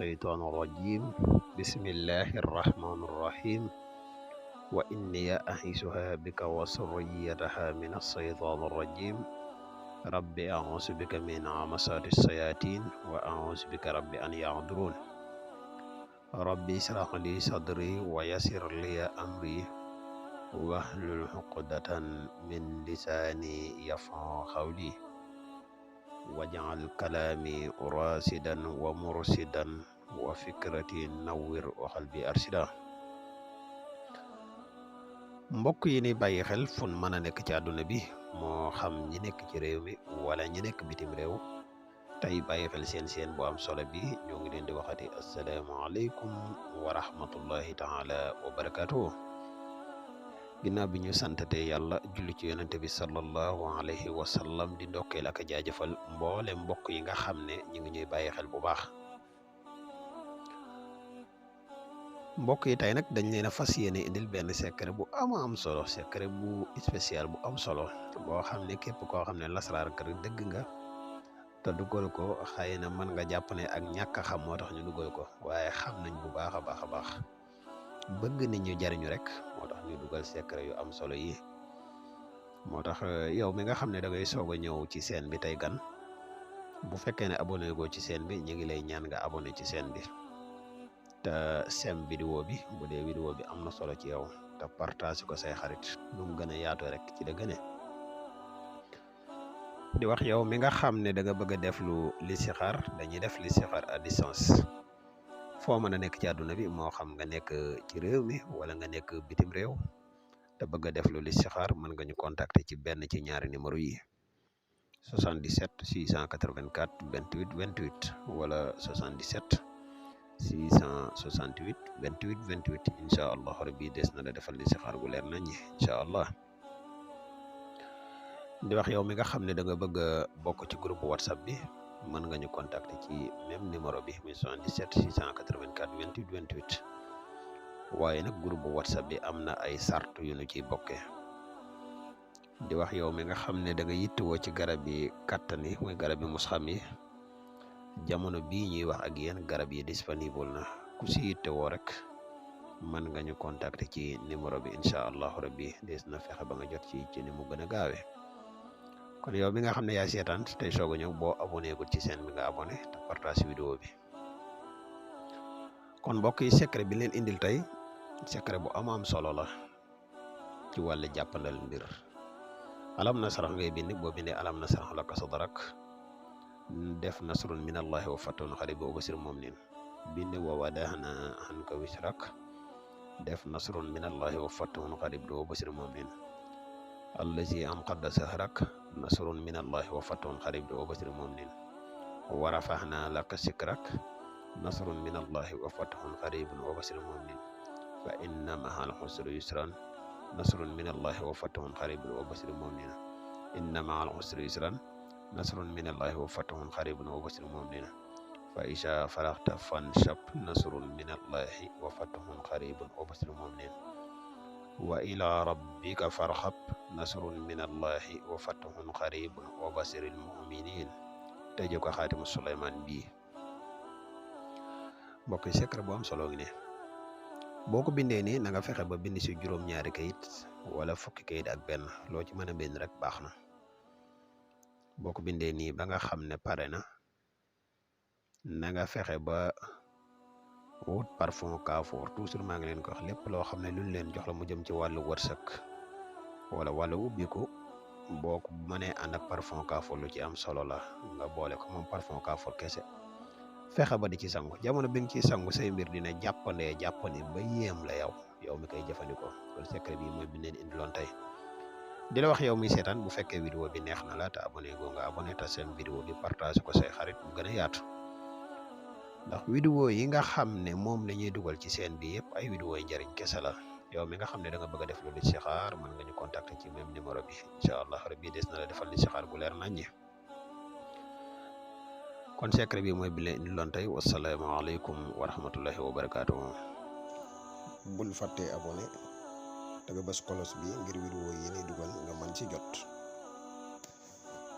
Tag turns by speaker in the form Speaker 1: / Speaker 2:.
Speaker 1: الشيطان الرجيم بسم الله الرحمن الرحيم وإني أعيذها بك وذريتها من الشيطان الرجيم رب أعوذ بك من همزات الشياطين وأعوذ بك رب أن يحضرون ربي اشرح لي صدري ويسر لي أمري واحلل عقدة من لساني يفقهوا قولي واجعل كلامي راشدا ومرشدا وفكرتي نور وقلبي أرشدا mbokk yi ni bàyyi xel fun mën a nekk ci àdduna bi moo xam ñi nekk ci réew mi wala ñi nekk bitim réew tey bàyyi xel seen bu am solo bi ñoo ngi leen di waxati asalaamaaleykum wa rahmatullahi taala wa barakatuh ginnaaw bi ñu santate yàlla julli ci yonente bi sallallahu alayhi wa sallam di ndokkeel ak jaajëfal mboole mbokk yi nga xam ne ñu ngi ñuy bàyyi xel bu baax mbokk yi tey nag dañ leen a fas yéene indil benn secret bu am solo secret bu spécial bu am solo boo xam ne képp koo xam ne lasaraar kër dëgg nga te dugal ko xëy na mën nga jàpp ne ak ñàkk a xam moo tax ñu dugal ko waaye xam nañ bu baax a baax bëgg nit ñu jariñu rek moo tax ñu dugal secret yu am solo yi moo tax yow mi nga xam ne da ngay soog a ñëw ci chaîne bi tey gan bu fekkee ne abonné goo ci chaîne bi ñu ngi lay ñaan nga abonné ci chaîne bi te sem vidéo bi bu dee vidéo bi am na solo ci yow te partage ko say xarit nu mu gën a yaatoo rek ci la gëne di wax yow mi nga xam ne da nga bëgg a def lu listixaar dañuy def listixaar à distance foo mën a nekk ci àdduna bi moo xam nga nekk ci réew mi wala nga nekk bitim réew te bëgg a def lu listixaar mën nga ñu contacter ci benn ci ñaari numéro yi 77 684 28 28 wala 77 668 28 28 incha allah rabbi des na la defal listixaar gu leer nañ incha allah di wax yow mi nga xam ne da nga bëgg a bokk ci groupe whatsapp bi mën nga ñu contacter ci même numéro bi muy 77 684 28 28 waaye nag groupe whatsapp bi am na ay sart yu nu ciy bokkee di wax yow mi nga xam ne da nga yittewoo ci garab yi kattan yi muy garab yi musxam yi jamono bii ñuy wax ak yéen garab yi disponible na ku si yittewoo rek mën nga ñu contacter ci numéro bi incha allahu rabbi des na fexe ba nga jot ci ni mu gën a gaawee kon yow mi nga xam ne yaa seetaan tey soog a ñëw boo abonné gul ci chaîne bi nga abonné te partage vidéo bi kon mbokk yi secret bi leen indil tey secret bu am solo la ci wàllu jàppandal mbir alam nasrah ngay bind boo bindee alam nasrah laka sadrak def nasrun min allahi wa fatun xarib wa basir mu'minin bind wa wadahna anka wisrak def nasrun min allahi wa fatun xarib wa basir mu'minin allazi anqadha sahrak nasrun min allahi wa fatun xarib wa basir mu'minin wa rafahna laka sikrak nasrun min allahi wa fatun xarib wa basir mu'minin fa inna ma'al usri yusran nasrun min allahi wa fatun xarib wa basir mu'minin inna ma'al usri yusran nasrun min allahi wa fatun xarib wa basir mu'minin fa isha faragta fanshab nasrun min allahi wa fatun xarib wa basir mu'minin wa ila rabbika farxab nasrun min allahi wa fatun xaribun wa basiril muminin tëje ko xaatimu Suleymaan bii mbokk yi secret bu am solo ngi ne boo ko bindee nii na nga fexe ba bind si juróom-ñaari kayit wala fukki kayit ak benn loo ci mën a bind rek baax na boo ko bindee nii ba nga xam ne pare na nga fexe ba wut parfum kaafoor toujours maa ngi leen ko wax lépp loo xam ne luñ leen jox la mu jëm ci wàllu wërsëg wala wàllu ubbiku boo ko mënee ànd ak parfum kaafoor lu ci am solo la nga boole ko moom parfum kaafoor kese fexe ba di ci sangu jamono bi nga ciy sangu say mbir dina jàppandi ba yéem la yow mi koy jëfandikoo loolu secret bi mooy bi leen indiloon tey di la wax yow mi seetaan bu fekkee vidéo bi neex na la te abonné goo nga abonné te seen vidéo bi partage ko say xarit mu gën a yaatu ndax vidéo yi nga xam ne moom la ñuy dugal ci chaîne bi yëpp ay vidéo yi njëriñ kese la yow mi nga xam ne da nga bëgg a def lu listixaar mën nga ñu contacter ci même numéro bi incha allah rabbi des na la defal listixaar gu leer naññi kon secret bi mooy bi leen indiloon tey wasalaamaaleykum wa rahmatullahi wa barakaatu. bul fàttee abonné te nga bës kolos bi ngir vidéo yi ni dugal nga mën ci jot.